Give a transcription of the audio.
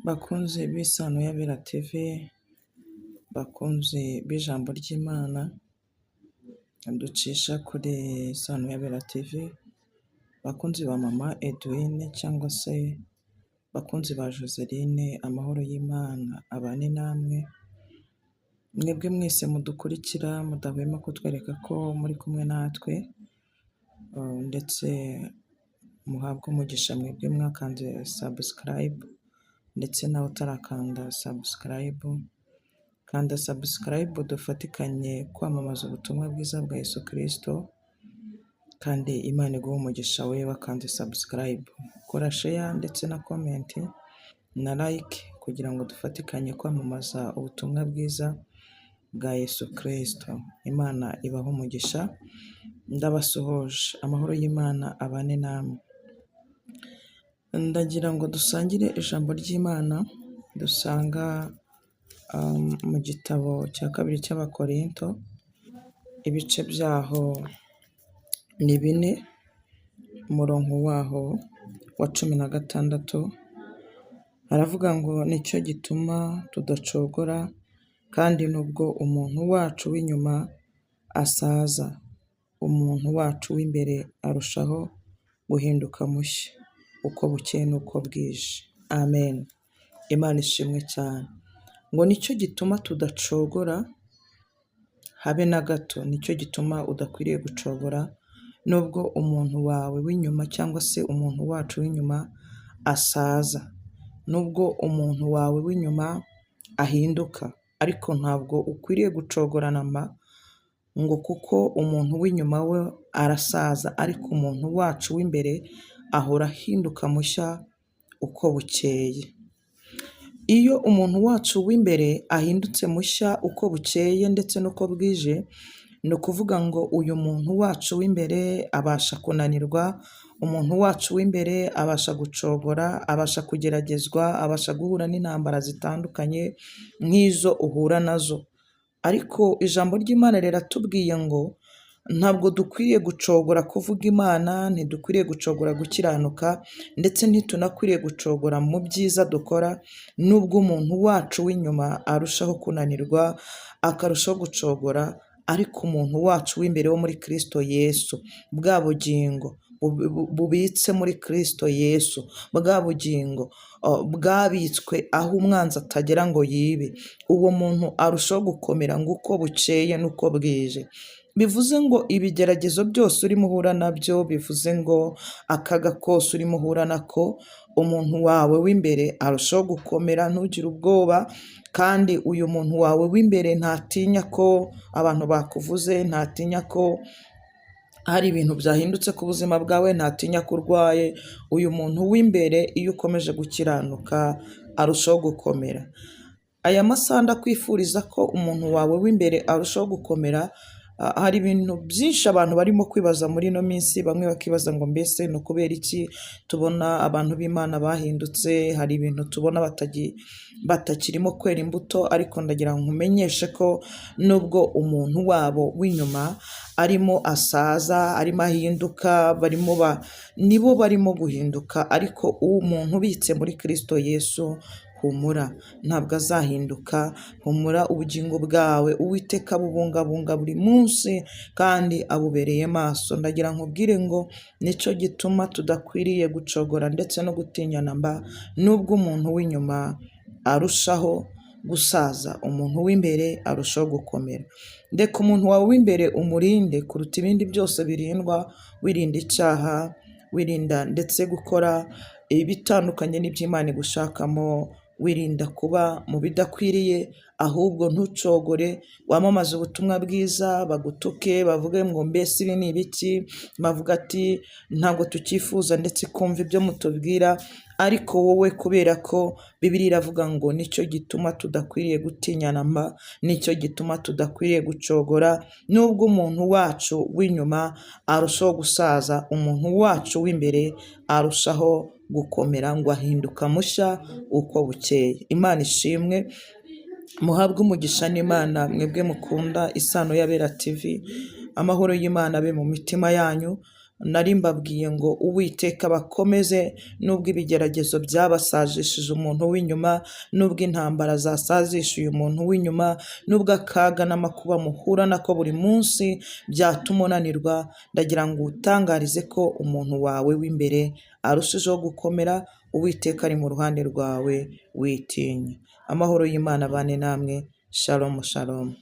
Bakunzi b'Isano y'Abera TV, bakunzi b'ijambo ry'Imana ducisha kuri Isano y'Abera TV, bakunzi ba mama Edwine cyangwa se bakunzi ba Joseline, amahoro y'Imana abane namwe, mwebwe mwese mudukurikira mudahwema kutwereka ko muri kumwe natwe, ndetse muhabwe umugisha mwebwe mwakanze subscribe, ndetse nawe utarakanda subscribe, kanda subscribe dufatikanye kwamamaza ubutumwa bwiza bwa Yesu Kristo, kandi Imana iguhe umugisha we wakanze subscribe. Kora share ndetse na comment na like kugira ngo dufatikanye kwamamaza ubutumwa bwiza bwa Yesu Kristo. Imana ibahe umugisha, ndabasuhuje, amahoro y'Imana abane namwe. Ndagira ngo dusangire ijambo ry'Imana dusanga mu gitabo cya kabiri cy'Abakorinto, ibice byaho ni 4, umurongo waho wa 16, haravuga ngo nicyo gituma tudacogora, kandi nubwo umuntu wacu w'inyuma asaza, umuntu wacu w'imbere arushaho guhinduka mushya uko bukeye n'uko bwije. Amen. Imana ishimwe cyane. Ngo nicyo gituma tudacogora habe na gato, nicyo gituma udakwiriye gucogora, nubwo umuntu wawe w'inyuma cyangwa se umuntu wacu w'inyuma asaza, nubwo umuntu wawe w'inyuma ahinduka, ariko ntabwo ukwiriye gucogora namba ngo kuko umuntu w'inyuma we arasaza, ariko umuntu wacu w'imbere ahora ahinduka mushya uko bukeye. Iyo umuntu wacu w'imbere ahindutse mushya uko bukeye ndetse n'uko bwije, ni ukuvuga ngo uyu muntu wacu w'imbere abasha kunanirwa, umuntu wacu w'imbere abasha gucogora, abasha kugeragezwa, abasha guhura n'intambara zitandukanye nk'izo uhura nazo. Ariko ijambo ry'Imana riratubwiye ngo ntabwo dukwiriye gucogora kuvuga Imana, ntidukwiriye gucogora gukiranuka, ndetse ntitunakwiriye gucogora mu byiza dukora, nubwo umuntu wacu w'inyuma arushaho kunanirwa, akarushaho gucogora, ariko umuntu wacu w'imbere wo muri Kristo Yesu, bwa bugingo bubitse muri Kristo Yesu, bwa bugingo bwabitswe aho umwanzi atagera ngo yibe, uwo muntu arushaho gukomera ngo uko bukeye n'uko bwije. Bivuze ngo ibigeragezo byose urimo uhura nabyo, bivuze ngo akaga kose urimo uhura nako, umuntu wawe w'imbere arushaho gukomera, ntugire ubwoba, kandi uyu muntu wawe w'imbere ntatinya ko abantu bakuvuze, ntatinya ko hari ibintu byahindutse ku buzima bwawe, ntatinya ko urwaye, uyu muntu w'imbere iyo ukomeje gukiranuka arushaho gukomera. Aya masaha ndakwifuriza ko umuntu wawe w'imbere arushaho gukomera. Hari ibintu byinshi abantu barimo kwibaza muri ino minsi, bamwe bakibaza ngo mbese ni ukubera iki tubona abantu b'Imana bahindutse, hari ibintu tubona batakirimo kwera imbuto, ariko ndagira ngo nkumenyeshe ko nubwo umuntu wabo w'inyuma arimo asaza, arimo ahinduka, barimo nibo barimo guhinduka, ariko umuntu ubitse muri Kristo Yesu, humura ntabwo azahinduka, humura ubugingo bwawe Uwiteka abubungabunga buri munsi kandi abubereye maso. Ndagira nkubwire ngo nicyo gituma tudakwiriye gucogora ndetse no gutinyana mba, nubwo umuntu w'inyuma arushaho gusaza, umuntu w'imbere arushaho gukomera. Reka umuntu wawe w'imbere umurinde kuruta ibindi byose birindwa, wirinda icyaha, wirinda ndetse gukora ibitandukanye n'iby'Imana igushakamo, wirinda kuba mu bidakwiriye, ahubwo ntucogore, wamamaze ubutumwa bwiza, bagutuke, bavuge ngo mbese ibi ni ibiki, bavuga ati ntabwo tucyifuza ndetse kumva ibyo mutubwira, ariko wowe kubera ko Bibiliya iravuga ngo nicyo gituma tudakwiriye gutinyana mba, nicyo gituma tudakwiriye gucogora, nubwo umuntu wacu w'inyuma arushaho gusaza, umuntu wacu w'imbere arushaho gukomera ngo ahinduka mushya uko bukeye. Imana ishimwe, muhabwe umugisha n'Imana mwebwe mukunda Isano y'Abera TV, amahoro y'Imana abe mu mitima yanyu. Nari mbabwiye ngo Uwiteka bakomeze, nubwo ibigeragezo byabasajishije umuntu w'inyuma, nubwo intambara zasazisha uyu muntu w'inyuma, nubwo akaga n'amakuba muhura nako buri munsi byatuma unanirwa, ndagira ngo utangarize ko umuntu wawe w'imbere arushijeho gukomera. Uwiteka ari mu ruhande rwawe, witinya. Amahoro y'Imana abane namwe. Shalom, shalom.